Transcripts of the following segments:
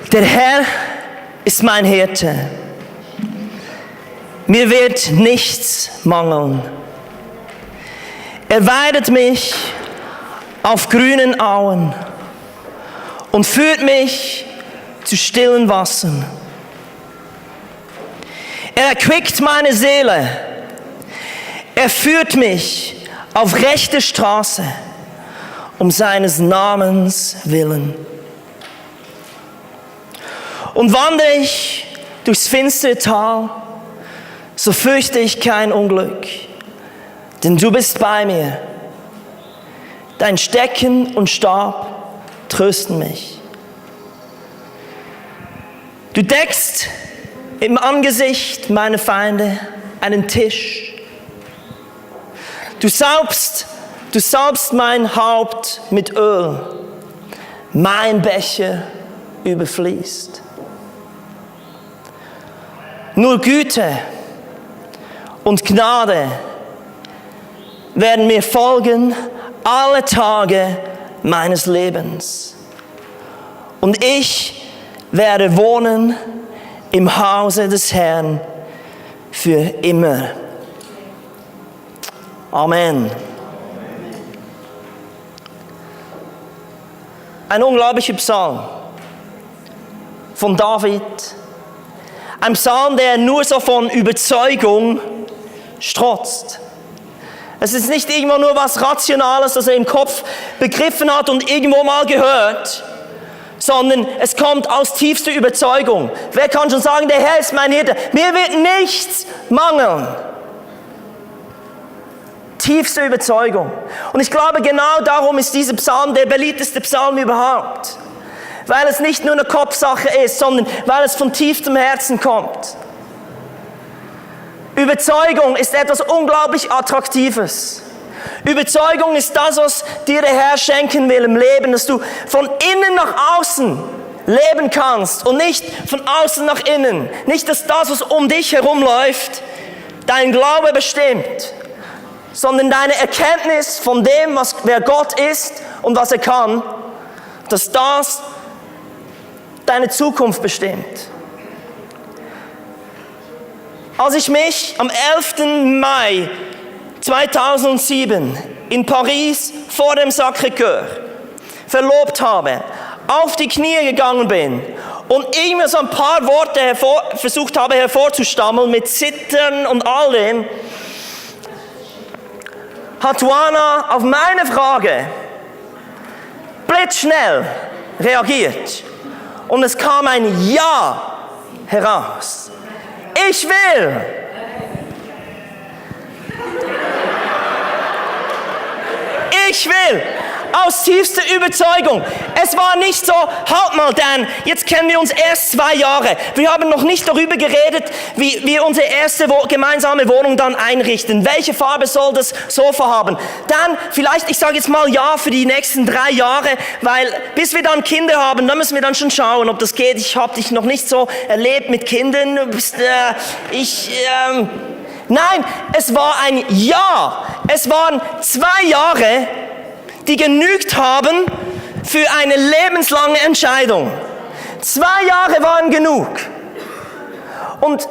Der Herr ist mein Hirte. Mir wird nichts mangeln. Er weidet mich auf grünen Auen und führt mich zu stillen Wassern. Er erquickt meine Seele. Er führt mich auf rechte Straße um seines Namens willen. Und wandere ich durchs finstere Tal, so fürchte ich kein Unglück, denn du bist bei mir. Dein Stecken und Stab trösten mich. Du deckst im Angesicht meiner Feinde einen Tisch. Du salbst mein Haupt mit Öl. Mein Becher überfließt. Nur Güte und Gnade werden mir folgen alle Tage meines Lebens. Und ich werde wohnen im Hause des Herrn für immer. Amen. Ein unglaublicher Psalm von David. Ein Psalm, der nur so von Überzeugung strotzt. Es ist nicht irgendwo nur was Rationales, das er im Kopf begriffen hat und irgendwo mal gehört, sondern es kommt aus tiefster Überzeugung. Wer kann schon sagen, der Herr ist mein Hirte? Mir wird nichts mangeln. Tiefste Überzeugung. Und ich glaube, genau darum ist dieser Psalm der beliebteste Psalm überhaupt. Weil es nicht nur eine Kopfsache ist, sondern weil es von tiefstem Herzen kommt. Überzeugung ist etwas unglaublich Attraktives. Überzeugung ist das, was dir der Herr schenken will im Leben, dass du von innen nach außen leben kannst und nicht von außen nach innen. Nicht, dass das, was um dich herum läuft, dein Glaube bestimmt, sondern deine Erkenntnis von dem, wer Gott ist und was er kann, dass das deine Zukunft bestimmt. Als ich mich am 11. Mai 2007 in Paris vor dem Sacré-Cœur verlobt habe, auf die Knie gegangen bin und irgendwie so ein paar Worte versucht habe hervorzustammeln mit Zittern und all dem, hat Juana auf meine Frage blitzschnell reagiert. Und es kam ein Ja heraus. Ich will. Ich will. Aus tiefster Überzeugung. Es war nicht so, halt mal Dan, jetzt kennen wir uns erst 2 Jahre. Wir haben noch nicht darüber geredet, wie wir unsere erste gemeinsame Wohnung dann einrichten. Welche Farbe soll das Sofa haben? Dann vielleicht, ich sage jetzt mal ja für die nächsten 3 Jahre, weil bis wir dann Kinder haben, dann müssen wir dann schon schauen, ob das geht. Ich habe dich noch nicht so erlebt mit Kindern. Nein, es war ein Ja. Es waren 2 Jahre, die genügt haben für eine lebenslange Entscheidung. 2 Jahre waren genug. Und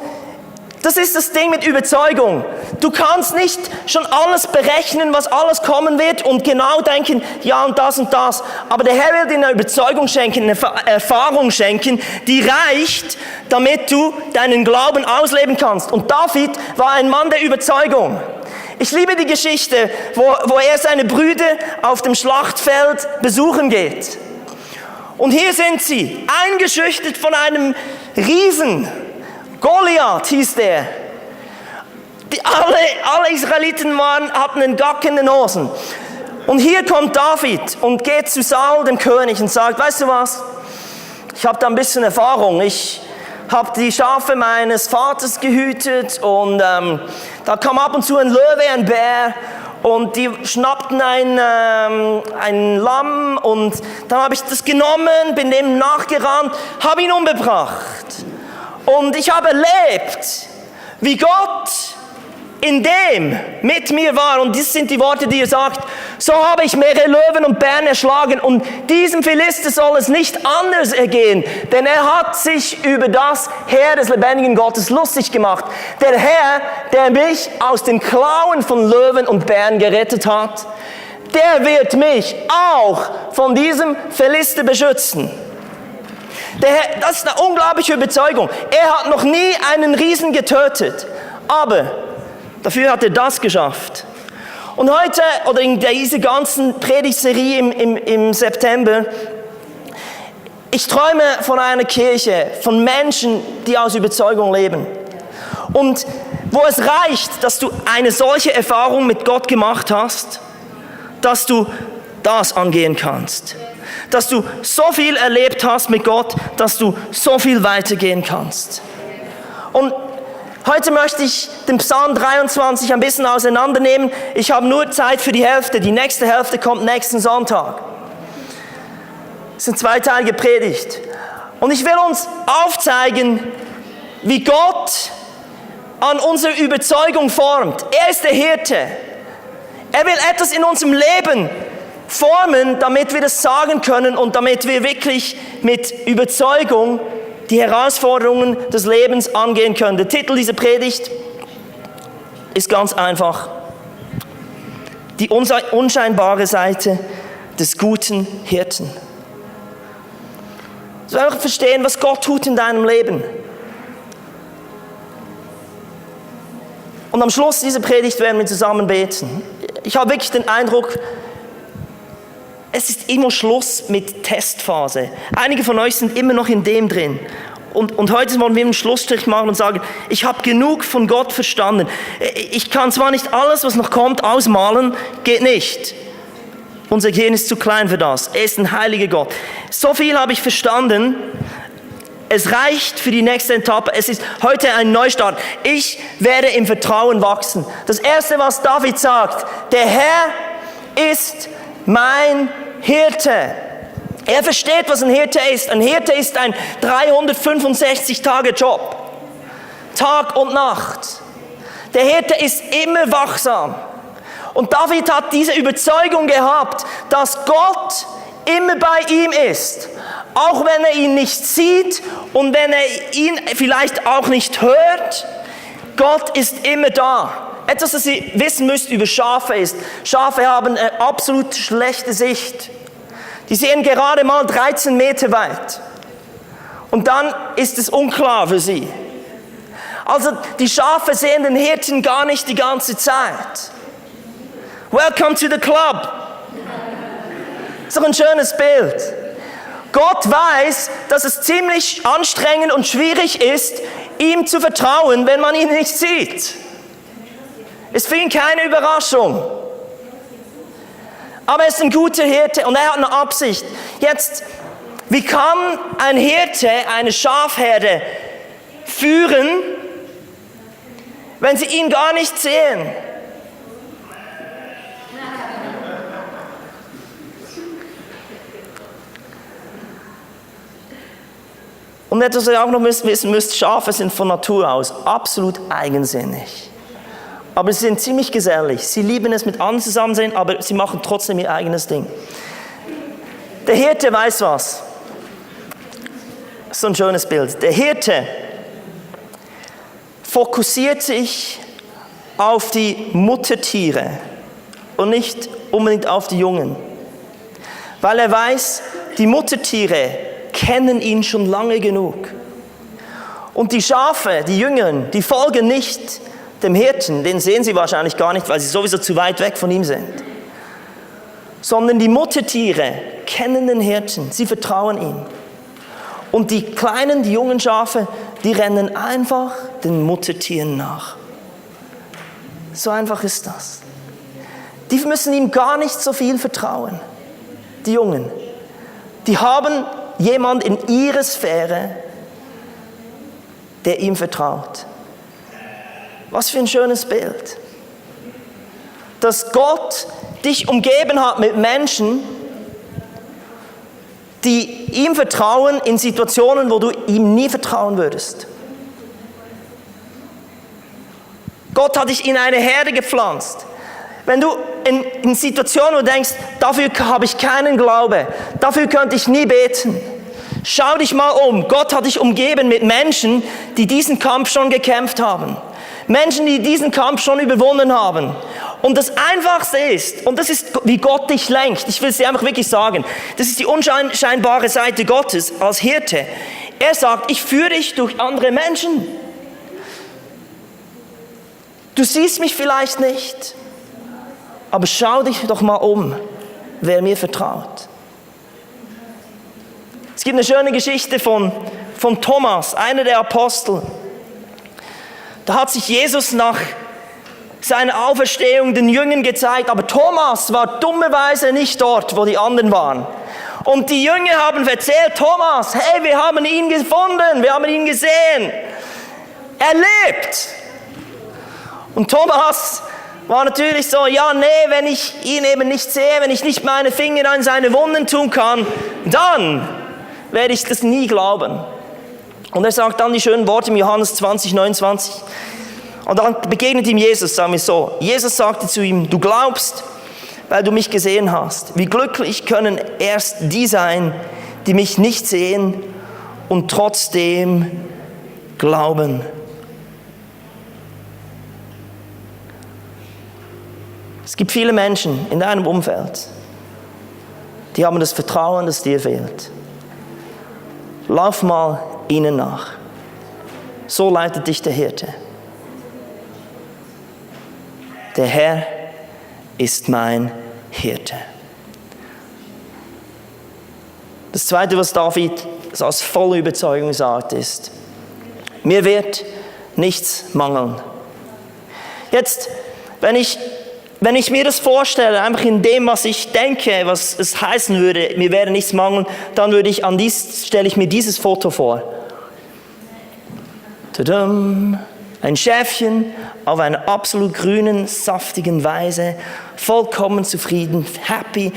das ist das Ding mit Überzeugung. Du kannst nicht schon alles berechnen, was alles kommen wird und genau denken, ja und das und das. Aber der Herr will dir eine Überzeugung schenken, eine Erfahrung schenken, die reicht, damit du deinen Glauben ausleben kannst. Und David war ein Mann der Überzeugung. Ich liebe die Geschichte, wo er seine Brüder auf dem Schlachtfeld besuchen geht. Und hier sind sie, eingeschüchtert von einem Riesen. Goliath hieß der. Alle Israeliten hatten einen Gack in den Hosen. Und hier kommt David und geht zu Saul, dem König, und sagt, weißt du was, ich habe da ein bisschen Erfahrung, ich habe die Schafe meines Vaters gehütet und da kam ab und zu ein Löwe, ein Bär und die schnappten ein Lamm und dann habe ich das genommen, bin dem nachgerannt, habe ihn umgebracht. Und ich habe erlebt, wie Gott in dem mit mir war. Und das sind die Worte, die er sagt. So habe ich mehrere Löwen und Bären erschlagen und diesem Philister soll es nicht anders ergehen, denn er hat sich über das Heer des lebendigen Gottes lustig gemacht. Der Herr, der mich aus den Klauen von Löwen und Bären gerettet hat, der wird mich auch von diesem Philister beschützen. Der Herr, das ist eine unglaubliche Überzeugung. Er hat noch nie einen Riesen getötet, aber dafür hat er das geschafft. Und heute, oder in dieser ganzen Predigtserie im September, ich träume von einer Kirche, von Menschen, die aus Überzeugung leben. Und wo es reicht, dass du eine solche Erfahrung mit Gott gemacht hast, dass du das angehen kannst. Dass du so viel erlebt hast mit Gott, dass du so viel weitergehen kannst. Und heute möchte ich den Psalm 23 ein bisschen auseinandernehmen. Ich habe nur Zeit für die Hälfte. Die nächste Hälfte kommt nächsten Sonntag. Es sind zweiteilige Predigt. Und ich will uns aufzeigen, wie Gott an unserer Überzeugung formt. Er ist der Hirte. Er will etwas in unserem Leben formen, damit wir das sagen können und damit wir wirklich mit Überzeugung die Herausforderungen des Lebens angehen können. Der Titel dieser Predigt ist ganz einfach: Die unscheinbare Seite des guten Hirten. Du sollst einfach verstehen, was Gott tut in deinem Leben. Und am Schluss dieser Predigt werden wir zusammen beten. Ich habe wirklich den Eindruck, es ist immer Schluss mit Testphase. Einige von euch sind immer noch in dem drin. Und heute wollen wir einen Schlussstrich machen und sagen, ich habe genug von Gott verstanden. Ich kann zwar nicht alles, was noch kommt, ausmalen, geht nicht. Unser Gehirn ist zu klein für das. Er ist ein heiliger Gott. So viel habe ich verstanden. Es reicht für die nächste Etappe. Es ist heute ein Neustart. Ich werde im Vertrauen wachsen. Das Erste, was David sagt: Der Herr ist mein Hirte. Er versteht, was ein Hirte ist. Ein Hirte ist ein 365-Tage-Job. Tag und Nacht. Der Hirte ist immer wachsam. Und David hat diese Überzeugung gehabt, dass Gott immer bei ihm ist. Auch wenn er ihn nicht sieht und wenn er ihn vielleicht auch nicht hört, Gott ist immer da. Etwas, das ihr wissen müsst über Schafe ist: Schafe haben eine absolut schlechte Sicht. Die sehen gerade mal 13 Meter weit. Und dann ist es unklar für sie. Also die Schafe sehen den Hirten gar nicht die ganze Zeit. Welcome to the club. Ist doch ein schönes Bild. Gott weiß, dass es ziemlich anstrengend und schwierig ist, ihm zu vertrauen, wenn man ihn nicht sieht. Ist für ihn keine Überraschung. Aber er ist ein guter Hirte und er hat eine Absicht. Jetzt, wie kann ein Hirte eine Schafherde führen, wenn sie ihn gar nicht sehen? Und etwas, was ihr auch noch wissen müsst: Schafe sind von Natur aus absolut eigensinnig. Aber sie sind ziemlich gesellig. Sie lieben es, mit anderen zusammen zu sein, aber sie machen trotzdem ihr eigenes Ding. Der Hirte weiß was. Das ist so ein schönes Bild. Der Hirte fokussiert sich auf die Muttertiere und nicht unbedingt auf die Jungen. Weil er weiß, die Muttertiere kennen ihn schon lange genug. Und die Schafe, die Jüngeren, die folgen nicht dem Hirten, den sehen sie wahrscheinlich gar nicht, weil sie sowieso zu weit weg von ihm sind. Sondern die Muttertiere kennen den Hirten, sie vertrauen ihm. Und die kleinen, die jungen Schafe, die rennen einfach den Muttertieren nach. So einfach ist das. Die müssen ihm gar nicht so viel vertrauen, die Jungen. Die haben jemand in ihrer Sphäre, der ihm vertraut. Was für ein schönes Bild. Dass Gott dich umgeben hat mit Menschen, die ihm vertrauen in Situationen, wo du ihm nie vertrauen würdest. Gott hat dich in eine Herde gepflanzt. Wenn du in Situationen, wo du denkst, dafür habe ich keinen Glaube, dafür könnte ich nie beten. Schau dich mal um. Gott hat dich umgeben mit Menschen, die diesen Kampf schon gekämpft haben. Menschen, die diesen Kampf schon überwunden haben. Und das Einfachste ist, und das ist, wie Gott dich lenkt, ich will es dir einfach wirklich sagen, das ist die unscheinbare Seite Gottes als Hirte. Er sagt, ich führe dich durch andere Menschen. Du siehst mich vielleicht nicht, aber schau dich doch mal um, wer mir vertraut. Es gibt eine schöne Geschichte von Thomas, einer der Apostel. Da hat sich Jesus nach seiner Auferstehung den Jüngern gezeigt, aber Thomas war dummerweise nicht dort, wo die anderen waren. Und die Jünger haben erzählt, Thomas, hey, wir haben ihn gefunden, wir haben ihn gesehen. Er lebt. Und Thomas war natürlich so, ja, nee, wenn ich ihn eben nicht sehe, wenn ich nicht meine Finger an seine Wunden tun kann, dann werde ich das nie glauben. Und er sagt dann die schönen Worte im Johannes 20, 29. Und dann begegnet ihm Jesus, sagen wir so. Jesus sagte zu ihm, du glaubst, weil du mich gesehen hast. Wie glücklich können erst die sein, die mich nicht sehen und trotzdem glauben. Es gibt viele Menschen in deinem Umfeld, die haben das Vertrauen, das dir fehlt. Lauf mal ihnen nach. So leitet dich der Hirte. Der Herr ist mein Hirte. Das Zweite, was David aus voller Überzeugung sagt, ist, mir wird nichts mangeln. Jetzt, wenn ich mir das vorstelle, einfach in dem, was ich denke, was es heißen würde, mir werde nichts mangeln, dann stelle ich mir dieses Foto vor. Tadam! Ein Schäfchen auf einer absolut grünen, saftigen Weise, vollkommen zufrieden, happy,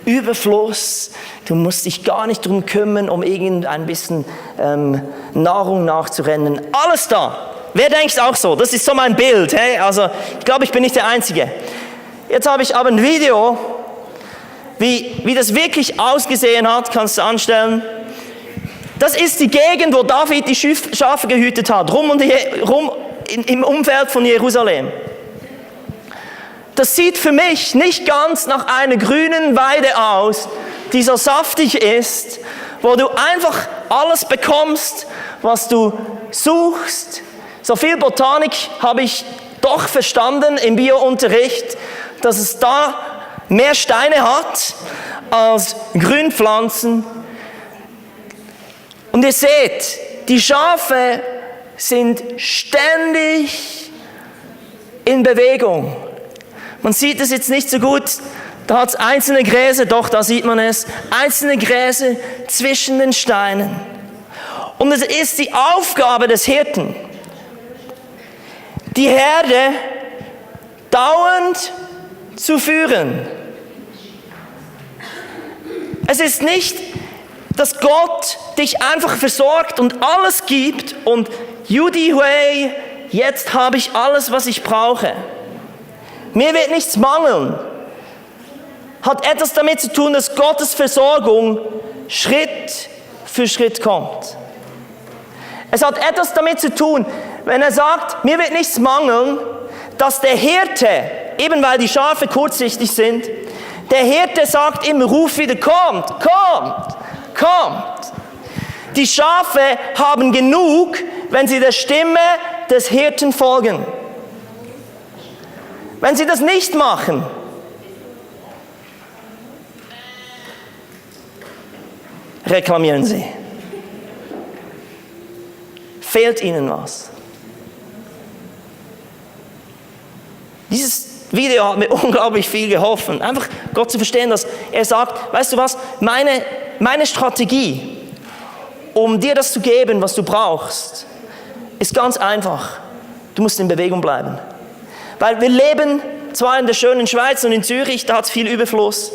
Überfluss. Du musst dich gar nicht darum kümmern, um irgendein bisschen Nahrung nachzurennen. Alles da. Wer denkt auch so? Das ist so mein Bild. Hey? Also ich glaube, ich bin nicht der Einzige. Jetzt habe ich aber ein Video, wie das wirklich ausgesehen hat, kannst du anstellen. Das ist die Gegend, wo David die Schafe gehütet hat, rum im Umfeld von Jerusalem. Das sieht für mich nicht ganz nach einer grünen Weide aus, die so saftig ist, wo du einfach alles bekommst, was du suchst. So viel Botanik habe ich doch verstanden im Biounterricht, dass es da mehr Steine hat als Grünpflanzen. Und ihr seht, die Schafe sind ständig in Bewegung. Man sieht es jetzt nicht so gut, da hat es einzelne Gräser, doch da sieht man es, einzelne Gräser zwischen den Steinen. Und es ist die Aufgabe des Hirten, die Herde dauernd zu führen. Es ist nicht, dass Gott dich einfach versorgt und alles gibt und Judy Way, jetzt habe ich alles, was ich brauche. Mir wird nichts mangeln. Hat etwas damit zu tun, dass Gottes Versorgung Schritt für Schritt kommt. Es hat etwas damit zu tun, wenn er sagt, mir wird nichts mangeln, dass der Hirte, eben weil die Schafe kurzsichtig sind, der Hirte sagt immer, ruf wieder, kommt, kommt, kommt. Die Schafe haben genug, wenn sie der Stimme des Hirten folgen. Wenn sie das nicht machen, reklamieren sie. Fehlt ihnen was. Dieses Video hat mir unglaublich viel geholfen. Einfach Gott zu verstehen, dass er sagt, weißt du was, meine Strategie, um dir das zu geben, was du brauchst, ist ganz einfach. Du musst in Bewegung bleiben. Weil wir leben zwar in der schönen Schweiz und in Zürich, da hat es viel Überfluss,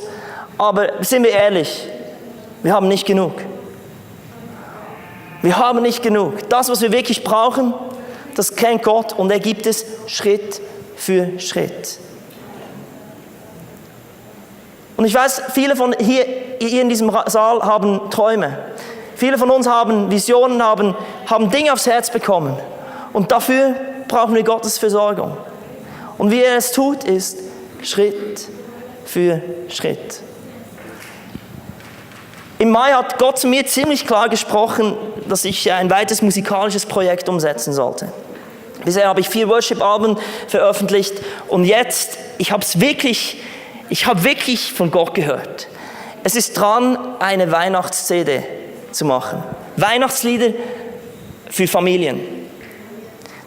aber sind wir ehrlich, wir haben nicht genug. Wir haben nicht genug. Das, was wir wirklich brauchen, das kennt Gott und er gibt es Schritt für Schritt. Und ich weiß, viele von hier in diesem Saal haben Träume. Viele von uns haben Visionen, haben Dinge aufs Herz bekommen. Und dafür brauchen wir Gottes Versorgung. Und wie er es tut, ist Schritt für Schritt. Im Mai hat Gott zu mir ziemlich klar gesprochen, dass ich ein weiteres musikalisches Projekt umsetzen sollte. Bisher habe ich 4 Worship-Alben veröffentlicht und jetzt, ich habe wirklich von Gott gehört. Es ist dran, eine Weihnachts-CD zu machen. Weihnachtslieder für Familien.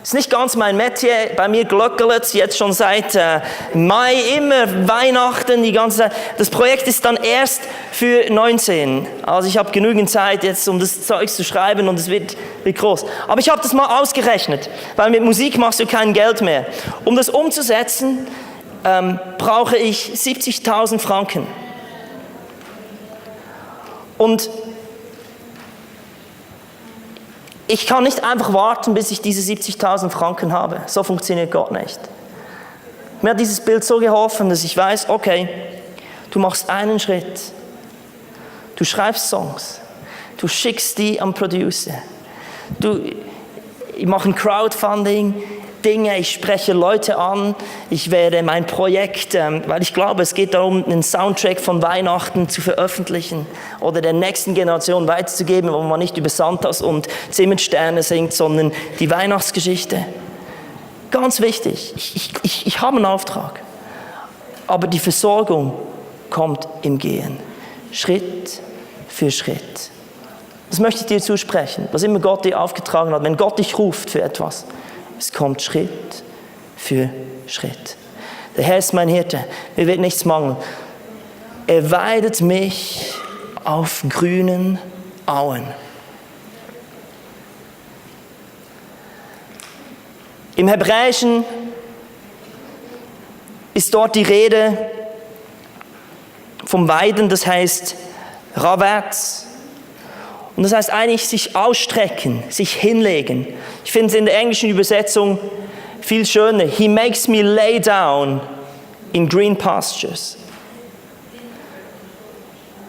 Das ist nicht ganz mein Metier, bei mir glöckelt es jetzt schon seit Mai, immer Weihnachten, die ganze Zeit. Das Projekt ist dann erst für 19. Also ich habe genügend Zeit jetzt, um das Zeug zu schreiben und es wird groß. Aber ich habe das mal ausgerechnet, weil mit Musik machst du kein Geld mehr. Um das umzusetzen, brauche ich 70.000 Franken. Und ich kann nicht einfach warten, bis ich diese 70.000 Franken habe. So funktioniert Gott nicht. Mir hat dieses Bild so geholfen, dass ich weiß, okay, du machst einen Schritt. Du schreibst Songs. Du schickst die am Producer. Ich mache ein Crowdfunding, Dinge, ich spreche Leute an. Ich werde mein Projekt, weil ich glaube, es geht darum, einen Soundtrack von Weihnachten zu veröffentlichen oder der nächsten Generation weiterzugeben, wo man nicht über Santas und Zimmersterne singt, sondern die Weihnachtsgeschichte. Ganz wichtig. Ich habe einen Auftrag. Aber die Versorgung kommt im Gehen. Schritt für Schritt. Das möchte ich dir zusprechen, was immer Gott dir aufgetragen hat. Wenn Gott dich ruft für etwas, es kommt Schritt für Schritt. Der Herr ist mein Hirte, mir wird nichts mangeln. Er weidet mich auf grünen Auen. Im Hebräischen ist dort die Rede vom Weiden, das heißt Ravatz. Und das heißt eigentlich sich ausstrecken, sich hinlegen. Ich finde es in der englischen Übersetzung viel schöner. He makes me lay down in green pastures.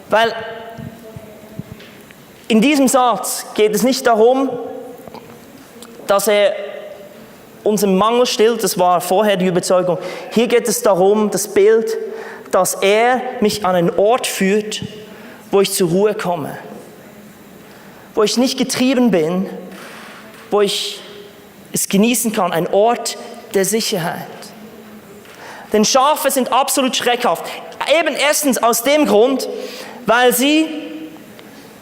Weil in diesem Satz geht es nicht darum, dass er unseren Mangel stillt, das war vorher die Überzeugung. Hier geht es darum, das Bild, dass er mich an einen Ort führt, wo ich zur Ruhe komme. Wo ich nicht getrieben bin, wo ich es genießen kann, ein Ort der Sicherheit. Denn Schafe sind absolut schreckhaft. Eben erstens aus dem Grund, weil sie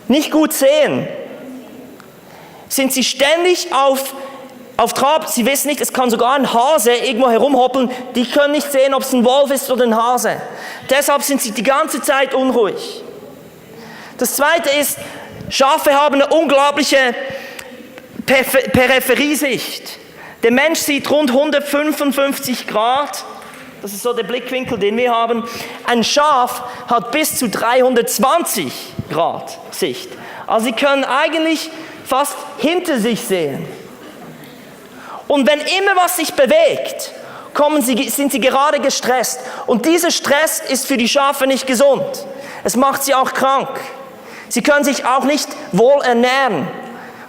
nicht gut sehen. Sind sie ständig auf Trab, sie wissen nicht, es kann sogar ein Hase irgendwo herumhoppeln, die können nicht sehen, ob es ein Wolf ist oder ein Hase. Deshalb sind sie die ganze Zeit unruhig. Das Zweite ist, Schafe haben eine unglaubliche Peripheriesicht. Der Mensch sieht rund 155 Grad. Das ist so der Blickwinkel, den wir haben. Ein Schaf hat bis zu 320 Grad Sicht. Also sie können eigentlich fast hinter sich sehen. Und wenn immer was sich bewegt, sind sie gerade gestresst. Und dieser Stress ist für die Schafe nicht gesund. Es macht sie auch krank. Sie können sich auch nicht wohl ernähren,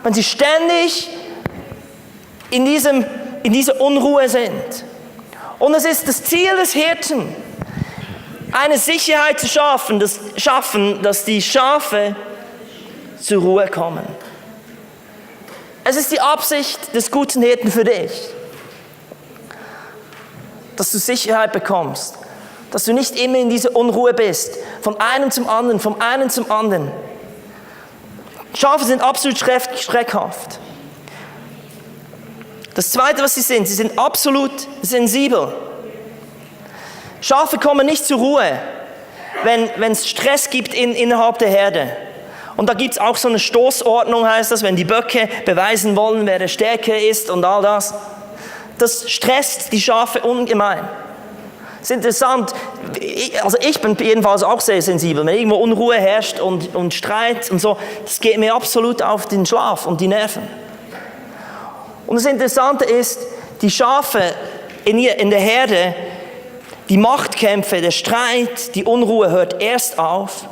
wenn sie ständig in dieser Unruhe sind. Und es ist das Ziel des Hirten, eine Sicherheit zu schaffen, dass die Schafe zur Ruhe kommen. Es ist die Absicht des guten Hirten für dich, dass du Sicherheit bekommst, dass du nicht immer in dieser Unruhe bist, von einem zum anderen, vom einen zum anderen. Schafe sind absolut schreckhaft. Das Zweite, was sie sind absolut sensibel. Schafe kommen nicht zur Ruhe, wenn es Stress gibt innerhalb der Herde. Und da gibt es auch so eine Stoßordnung, heißt das, wenn die Böcke beweisen wollen, wer der Stärker ist und all das. Das stresst die Schafe ungemein. Das ist interessant, ich bin jedenfalls auch sehr sensibel, wenn irgendwo Unruhe herrscht und Streit und so, das geht mir absolut auf den Schlaf und die Nerven. Und das Interessante ist, die Schafe in der Herde, Die Machtkämpfe, der Streit, die Unruhe hört erst auf,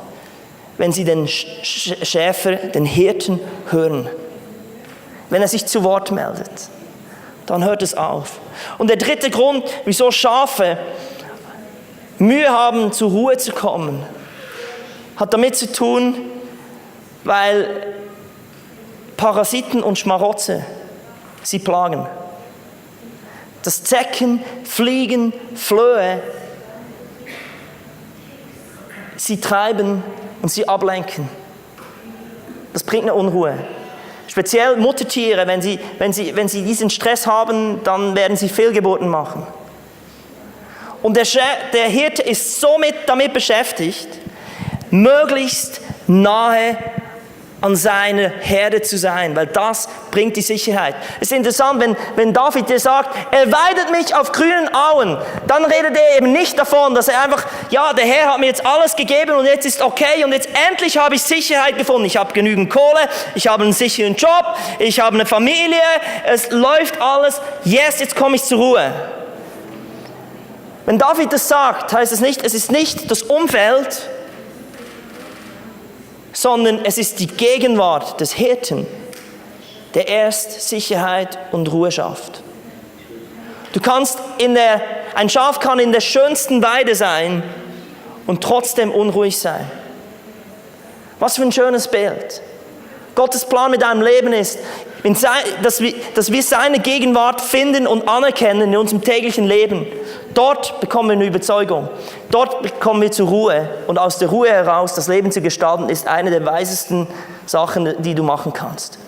wenn sie den Schäfer, den Hirten hören. Wenn er sich zu Wort meldet, dann hört es auf. Und der dritte Grund, wieso Schafe Mühe haben, zur Ruhe zu kommen, hat damit zu tun, weil Parasiten und Schmarotze sie plagen. Das Zecken, Fliegen, Flöhe, sie treiben und sie ablenken. Das bringt eine Unruhe. Speziell Muttertiere, wenn sie diesen Stress haben, dann werden sie Fehlgeburten machen. Und der Hirte ist somit damit beschäftigt, möglichst nahe an seiner Herde zu sein, weil das bringt die Sicherheit. Es ist interessant, wenn David dir sagt, er weidet mich auf grünen Auen, dann redet er eben nicht davon, dass er einfach, ja, der Herr hat mir jetzt alles gegeben und jetzt ist okay und jetzt endlich habe ich Sicherheit gefunden. Ich habe genügend Kohle, ich habe einen sicheren Job, ich habe eine Familie, es läuft alles, yes, jetzt komme ich zur Ruhe. Wenn David das sagt, heißt es nicht, es ist nicht das Umfeld, sondern es ist die Gegenwart des Hirten, der erst Sicherheit und Ruhe schafft. Ein Schaf kann in der schönsten Weide sein und trotzdem unruhig sein. Was für ein schönes Bild. Gottes Plan mit deinem Leben ist, dass wir seine Gegenwart finden und anerkennen in unserem täglichen Leben. Dort bekommen wir eine Überzeugung. Dort kommen wir zur Ruhe. Und aus der Ruhe heraus das Leben zu gestalten, ist eine der weisesten Sachen, die du machen kannst.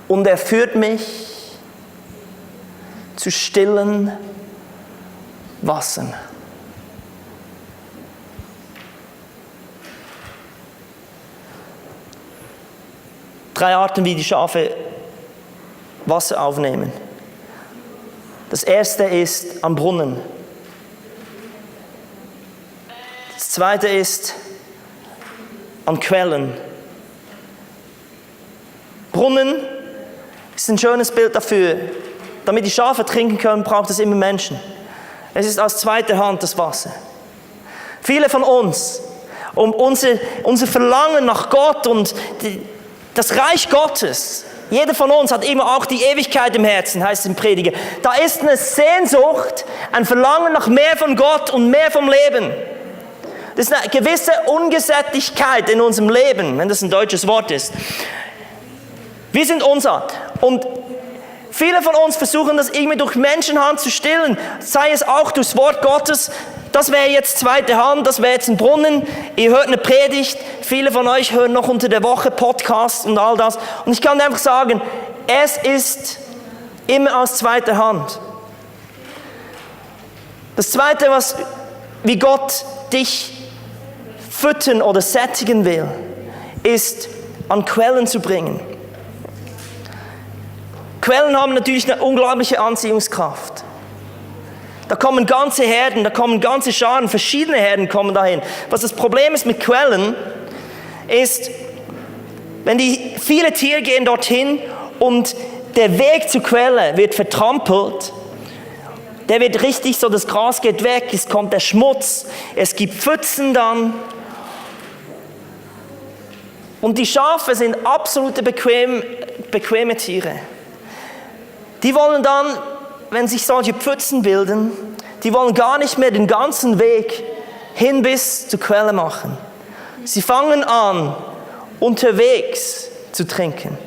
Und er führt mich zu stillen Wassern. Drei Arten, wie die Schafe Wasser aufnehmen. Das erste ist am Brunnen. Das zweite ist an Quellen. Brunnen ist ein schönes Bild dafür. Damit die Schafe trinken können, braucht es immer Menschen. Es ist aus zweiter Hand das Wasser. Viele von uns, um unser Verlangen nach Gott und das Reich Gottes, jeder von uns hat immer auch die Ewigkeit im Herzen, heißt es im Prediger. Da ist eine Sehnsucht, ein Verlangen nach mehr von Gott und mehr vom Leben. Das ist eine gewisse Ungesättigkeit in unserem Leben, wenn das ein deutsches Wort ist. Wir sind unsatt und viele von uns versuchen das irgendwie durch Menschenhand zu stillen, sei es auch durchs Wort Gottes. Das wäre jetzt zweite Hand, das wäre jetzt ein Brunnen. Ihr hört eine Predigt, viele von euch hören noch unter der Woche Podcasts und all das. Und ich kann einfach sagen, es ist immer aus zweiter Hand. Das Zweite, wie Gott dich füttern oder sättigen will, ist an Quellen zu bringen. Quellen haben natürlich eine unglaubliche Anziehungskraft. Da kommen ganze Herden, da kommen ganze Scharen, verschiedene Herden kommen dahin. Was das Problem ist mit Quellen, ist, viele Tiere gehen dorthin und der Weg zur Quelle wird vertrampelt. Der wird richtig so, das Gras geht weg, es kommt der Schmutz, es gibt Pfützen dann. Und die Schafe sind absolute bequeme Tiere. Die wollen dann, wenn sich solche Pfützen bilden, die wollen gar nicht mehr den ganzen Weg hin bis zur Quelle machen. Sie fangen an, unterwegs zu trinken.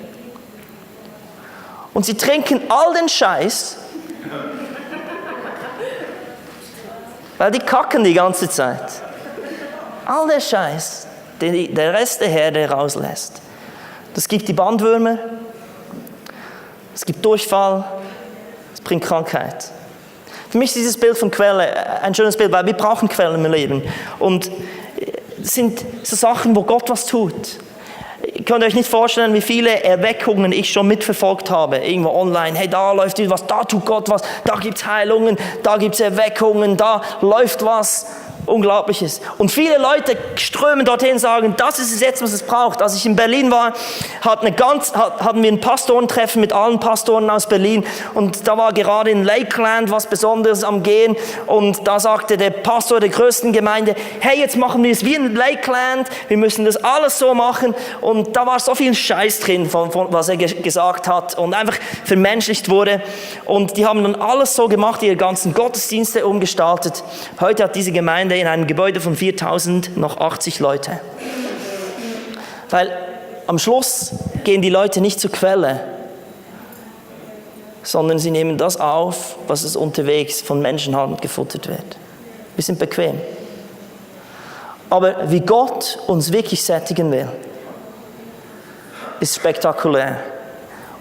Und sie trinken all den Scheiß, weil die kacken die ganze Zeit. All der Scheiß, den der Rest der Herde rauslässt. Das gibt die Bandwürmer, es gibt Durchfall, es bringt Krankheit. Für mich ist dieses Bild von Quelle ein schönes Bild, weil wir brauchen Quellen im Leben. Und es sind so Sachen, wo Gott was tut. Ihr könnt euch nicht vorstellen, wie viele Erweckungen ich schon mitverfolgt habe, irgendwo online. Hey, da läuft was, da tut Gott was, da gibt es Heilungen, da gibt es Erweckungen, da läuft was. Unglaubliches. Und viele Leute strömen dorthin und sagen, das ist es jetzt, was es braucht. Als ich in Berlin war, hatten wir ein Pastorentreffen mit allen Pastoren aus Berlin. Und da war gerade in Lakeland was Besonderes am Gehen. Und da sagte der Pastor der größten Gemeinde, hey, jetzt machen wir es wie in Lakeland. Wir müssen das alles so machen. Und da war so viel Scheiß drin, von was er gesagt hat. Und einfach vermenschlicht wurde. Und die haben dann alles so gemacht, ihre ganzen Gottesdienste umgestaltet. Heute hat diese Gemeinde in einem Gebäude von 4000 noch 80 Leute. Weil am Schluss gehen die Leute nicht zur Quelle, sondern sie nehmen das auf, was es unterwegs von Menschenhand gefuttert wird. Wir sind bequem. Aber wie Gott uns wirklich sättigen will, ist spektakulär.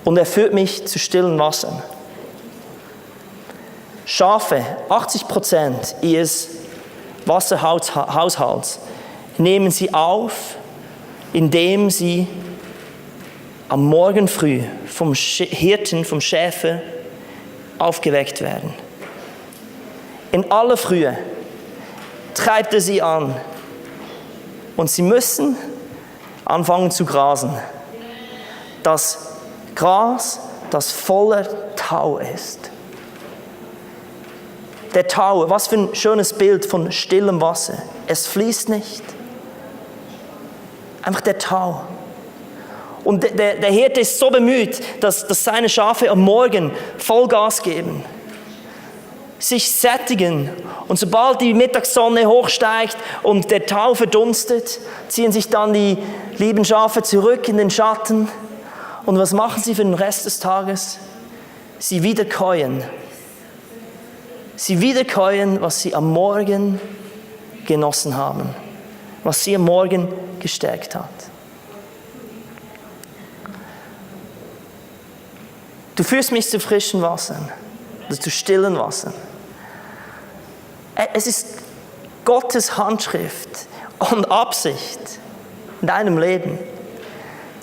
Und er führt mich zu stillen Wassern. Schafe, 80% ihres Wasserhaushalts nehmen sie auf, indem sie am Morgen früh vom Hirten, vom Schäfer aufgeweckt werden. In aller Frühe treibt er sie an und sie müssen anfangen zu grasen. Das Gras, das voller Tau ist. Der Tau, was für ein schönes Bild von stillem Wasser. Es fließt nicht. Einfach der Tau. Und der Hirte ist so bemüht, dass seine Schafe am Morgen Vollgas geben. Sich sättigen. Und sobald die Mittagssonne hochsteigt und der Tau verdunstet, ziehen sich dann die lieben Schafe zurück in den Schatten. Und was machen sie für den Rest des Tages? Sie wiederkäuen. Sie wiederkäuen, was sie am Morgen genossen haben, was sie am Morgen gestärkt hat. Du führst mich zu frischen Wassern, zu stillen Wassern. Es ist Gottes Handschrift und Absicht in deinem Leben,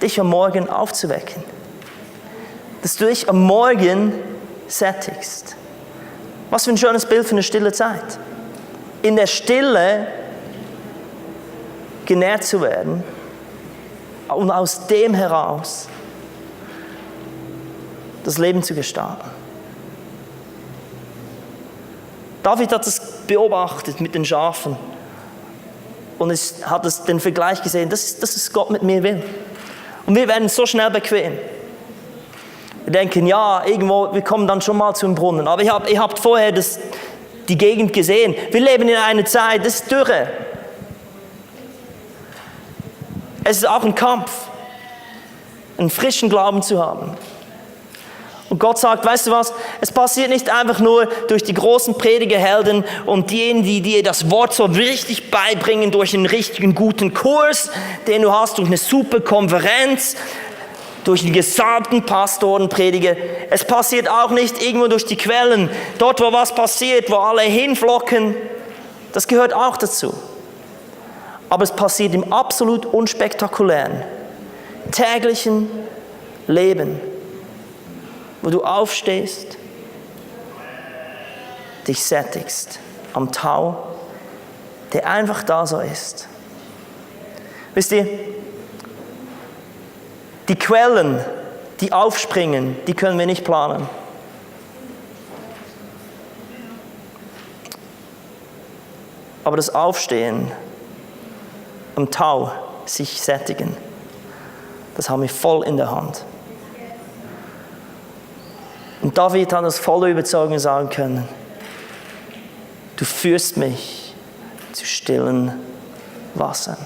dich am Morgen aufzuwecken, dass du dich am Morgen sättigst. Was für ein schönes Bild für eine stille Zeit. In der Stille genährt zu werden und aus dem heraus das Leben zu gestalten. David hat es beobachtet mit den Schafen und hat den Vergleich gesehen, das ist Gott mit mir will. Und wir werden so schnell bequem. Wir denken, ja, irgendwo, wir kommen dann schon mal zum Brunnen. Aber ihr habt vorher die Gegend gesehen. Wir leben in einer Zeit, das ist Dürre. Es ist auch ein Kampf, einen frischen Glauben zu haben. Und Gott sagt, weißt du was, es passiert nicht einfach nur durch die großen Predigerhelden und diejenigen, die dir das Wort so richtig beibringen durch einen richtigen guten Kurs, den du hast, durch eine super Konferenz, durch die gesalbten Pastoren, Prediger. Es passiert auch nicht irgendwo durch die Quellen, dort wo was passiert, wo alle hinflocken. Das gehört auch dazu. Aber es passiert im absolut unspektakulären, täglichen Leben, wo du aufstehst, dich sättigst am Tau, der einfach da so ist. Wisst ihr, die Quellen, die aufspringen, die können wir nicht planen. Aber das Aufstehen am Tau, sich sättigen, das haben wir voll in der Hand. Und David hat das voller Überzeugung sagen können, du führst mich zu stillen Wassern.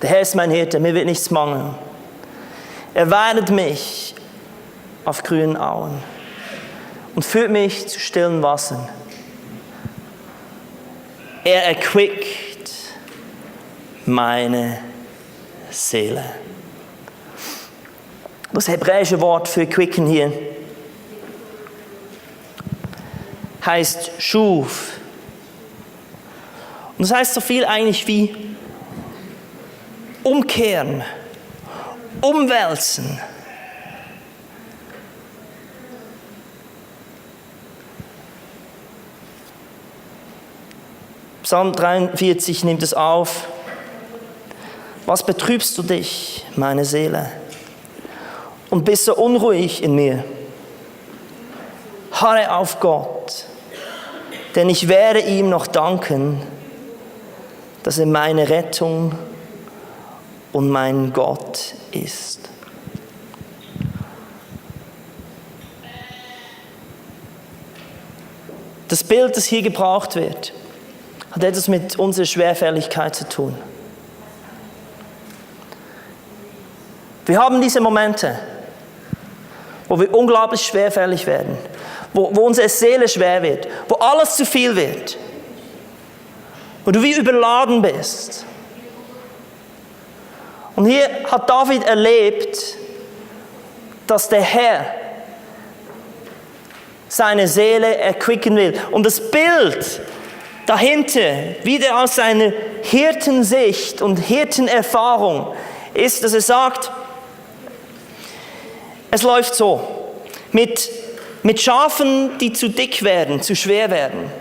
Der Herr ist mein Hirte, mir wird nichts mangeln. Er weidet mich auf grünen Auen und führt mich zu stillen Wassern. Er erquickt meine Seele. Das hebräische Wort für quicken hier heißt Shuv. Und das heißt so viel eigentlich wie umkehren, umwälzen. Psalm 43 nimmt es auf. Was betrübst du dich, meine Seele, und bist so unruhig in mir? Harre auf Gott, denn ich werde ihm noch danken, dass er meine Rettung und mein Gott ist. Das Bild, das hier gebraucht wird, hat etwas mit unserer Schwerfälligkeit zu tun. Wir haben diese Momente, wo wir unglaublich schwerfällig werden, wo unsere Seele schwer wird, wo alles zu viel wird, wo du wie überladen bist. Und hier hat David erlebt, dass der Herr seine Seele erquicken will. Und das Bild dahinter, wieder aus seiner Hirtensicht und Hirtenerfahrung, ist, dass er sagt, es läuft so, mit Schafen, die zu dick werden, zu schwer werden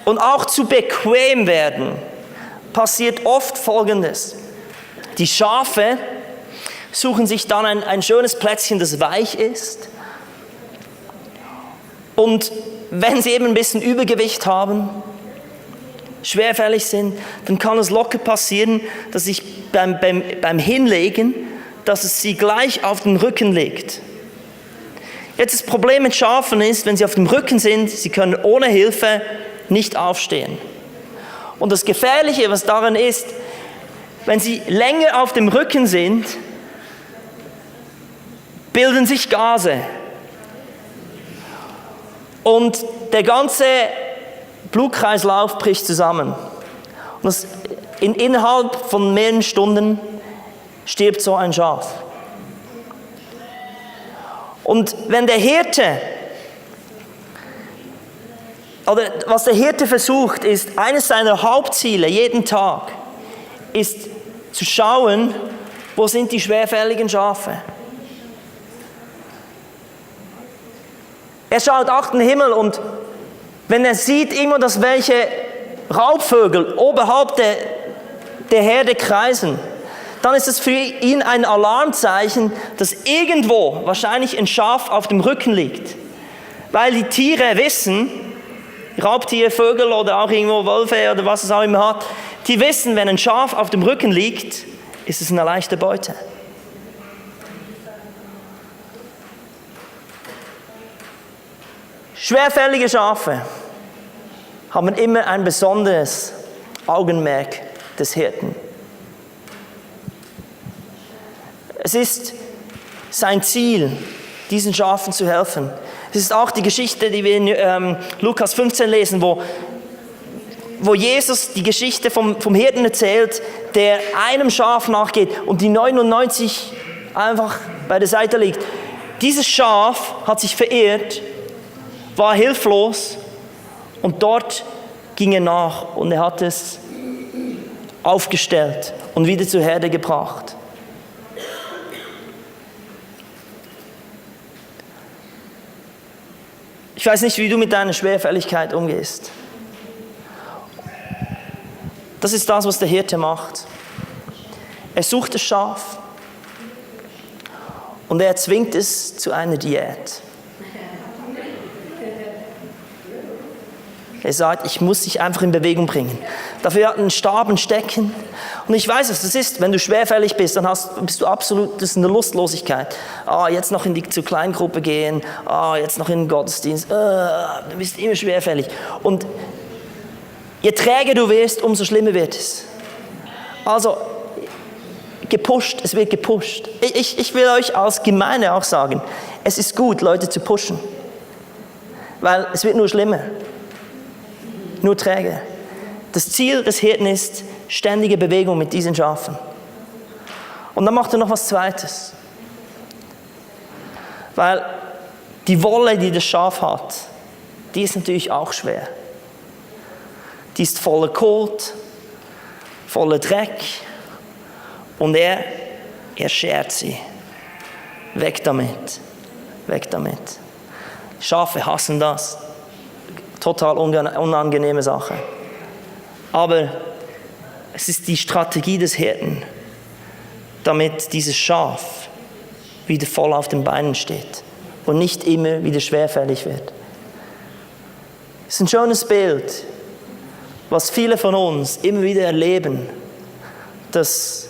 und auch zu bequem werden, passiert oft Folgendes. Die Schafe suchen sich dann ein schönes Plätzchen, das weich ist. Und wenn sie eben ein bisschen Übergewicht haben, schwerfällig sind, dann kann es locker passieren, dass sich beim Hinlegen, dass es sie gleich auf den Rücken legt. Jetzt das Problem mit Schafen ist, wenn sie auf dem Rücken sind, sie können ohne Hilfe nicht aufstehen. Und das Gefährliche, was daran ist, wenn sie länger auf dem Rücken sind, bilden sich Gase. Und der ganze Blutkreislauf bricht zusammen. Und innerhalb von mehreren Stunden stirbt so ein Schaf. Und wenn der Hirte, oder was der Hirte versucht, ist, eines seiner Hauptziele jeden Tag, ist zu schauen, wo sind die schwerfälligen Schafe. Er schaut auch den Himmel und wenn er sieht immer, dass welche Raubvögel oberhalb der Herde kreisen, dann ist es für ihn ein Alarmzeichen, dass irgendwo wahrscheinlich ein Schaf auf dem Rücken liegt. Weil die Tiere wissen, Raubtiere, Vögel oder auch irgendwo Wölfe oder was es auch immer hat, die wissen, wenn ein Schaf auf dem Rücken liegt, ist es eine leichte Beute. Schwerfällige Schafe haben immer ein besonderes Augenmerk des Hirten. Es ist sein Ziel, diesen Schafen zu helfen. Es ist auch die Geschichte, die wir in Lukas 15 lesen, wo Jesus die Geschichte vom Hirten erzählt, der einem Schaf nachgeht und die 99 einfach bei der Seite liegt. Dieses Schaf hat sich verirrt, war hilflos und dort ging er nach und er hat es aufgestellt und wieder zur Herde gebracht. Ich weiß nicht, wie du mit deiner Schwerfälligkeit umgehst. Das ist das, was der Hirte macht. Er sucht das Schaf und er zwingt es zu einer Diät. Er sagt, ich muss dich einfach in Bewegung bringen. Dafür hat er einen Stab, ein Stecken. Und ich weiß, was das ist. Wenn du schwerfällig bist, dann bist du absolut, das ist eine Lustlosigkeit. Jetzt noch zur Kleingruppe gehen. Jetzt noch in den Gottesdienst. Du bist immer schwerfällig. Und je träger du wirst, umso schlimmer wird es. Also, gepusht, es wird gepusht. Ich will euch als Gemeinde auch sagen, es ist gut, Leute zu pushen. Weil es wird nur schlimmer. Nur träge. Das Ziel des Hirten ist ständige Bewegung mit diesen Schafen. Und dann macht er noch was Zweites. Weil die Wolle, die das Schaf hat, die ist natürlich auch schwer. Die ist voller Kot, voller Dreck und er schert sie. Weg damit. Weg damit. Schafe hassen das. Total unangenehme Sache. Aber es ist die Strategie des Hirten, damit dieses Schaf wieder voll auf den Beinen steht und nicht immer wieder schwerfällig wird. Es ist ein schönes Bild, was viele von uns immer wieder erleben, dass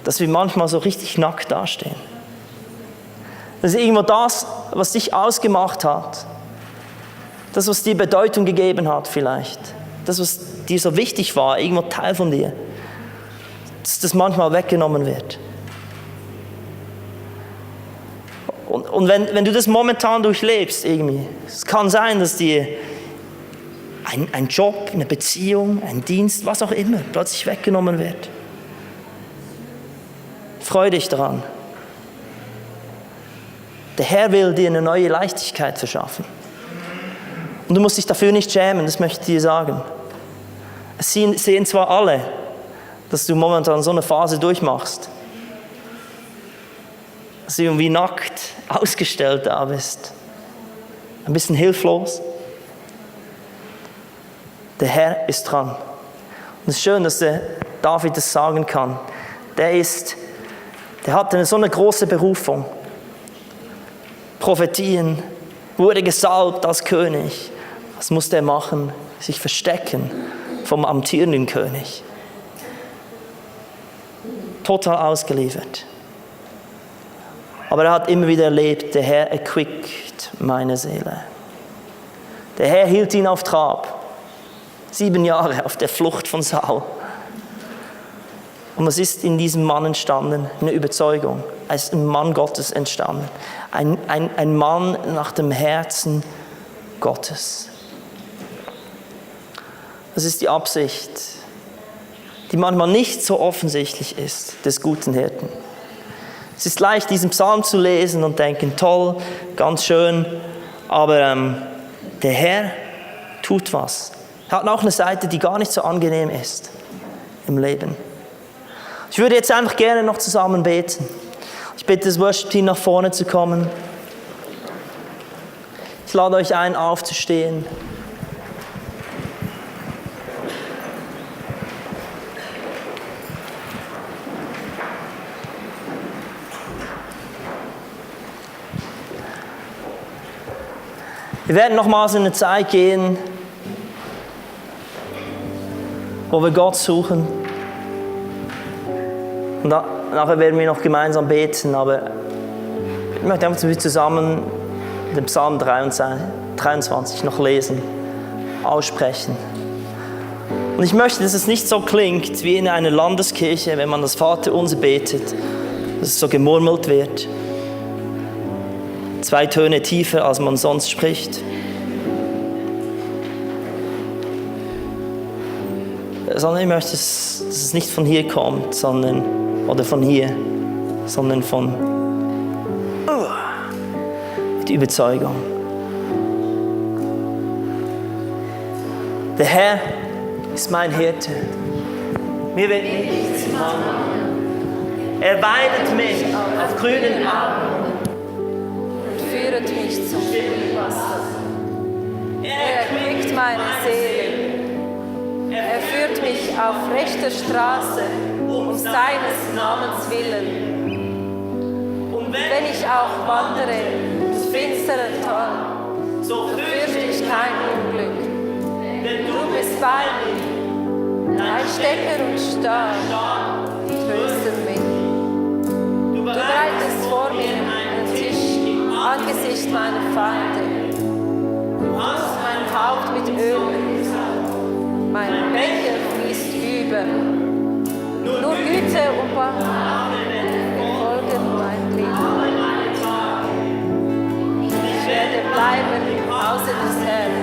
wir manchmal so richtig nackt dastehen. Das ist irgendwo das, was dich ausgemacht hat, das, was dir Bedeutung gegeben hat vielleicht, das, was dir so wichtig war, irgendwo Teil von dir, dass das manchmal weggenommen wird. Und wenn du das momentan durchlebst irgendwie, es kann sein, dass dir ein Job, eine Beziehung, ein Dienst, was auch immer, plötzlich weggenommen wird. Freu dich daran. Der Herr will dir eine neue Leichtigkeit verschaffen. Und du musst dich dafür nicht schämen, das möchte ich dir sagen. Es sehen zwar alle, dass du momentan so eine Phase durchmachst, dass du irgendwie nackt, ausgestellt da bist, ein bisschen hilflos. Der Herr ist dran. Und es ist schön, dass der David das sagen kann. Der hatte so eine große Berufung. Prophetien, wurde gesalbt als König. Was musste er machen? Sich verstecken vom amtierenden König. Total ausgeliefert. Aber er hat immer wieder erlebt, der Herr erquickt meine Seele. Der Herr hielt ihn auf Trab. 7 Jahre auf der Flucht von Saul. Und was ist in diesem Mann entstanden? Eine Überzeugung. Er ist ein Mann Gottes entstanden. Ein Mann nach dem Herzen Gottes. Das ist die Absicht, die manchmal nicht so offensichtlich ist, des guten Hirten. Es ist leicht, diesen Psalm zu lesen und denken, toll, ganz schön, aber der Herr tut was. Er hat auch eine Seite, die gar nicht so angenehm ist im Leben. Ich würde jetzt einfach gerne noch zusammen beten. Ich bitte das Worship-Team nach vorne zu kommen. Ich lade euch ein, aufzustehen. Wir werden nochmals in eine Zeit gehen, wo wir Gott suchen. Und nachher werden wir noch gemeinsam beten, aber ich möchte einfach, dass wir zusammen den Psalm 23 noch lesen, aussprechen. Und ich möchte, dass es nicht so klingt wie in einer Landeskirche, wenn man das Vaterunser betet, dass es so gemurmelt wird. 2 Töne tiefer, als man sonst spricht. Sondern ich möchte, dass es nicht von hier kommt, sondern von mit Überzeugung. Der Herr ist mein Hirte. Mir wird nichts mangeln. Er weidet mich auf grünen Auen und führet mich zum stillen Wasser. Er erquickt meine Seele. Er führt mich auf rechter Straße, um seines Namens willen. Und wenn ich auch wandere ins finstere Tal, so fürchte ich kein Unglück. Denn du bist bei mir, dein Stecker und Stab trösten mich. Du bereitest vor mir einen Tisch im Angesicht meiner Feinde. Du hast mein Haupt mit Öl gesalbt. Mein Becher fließt über. Nur Güte und Barmherigkeit verfolgen mein Leben. Ich werde bleiben im Hause des Herrn.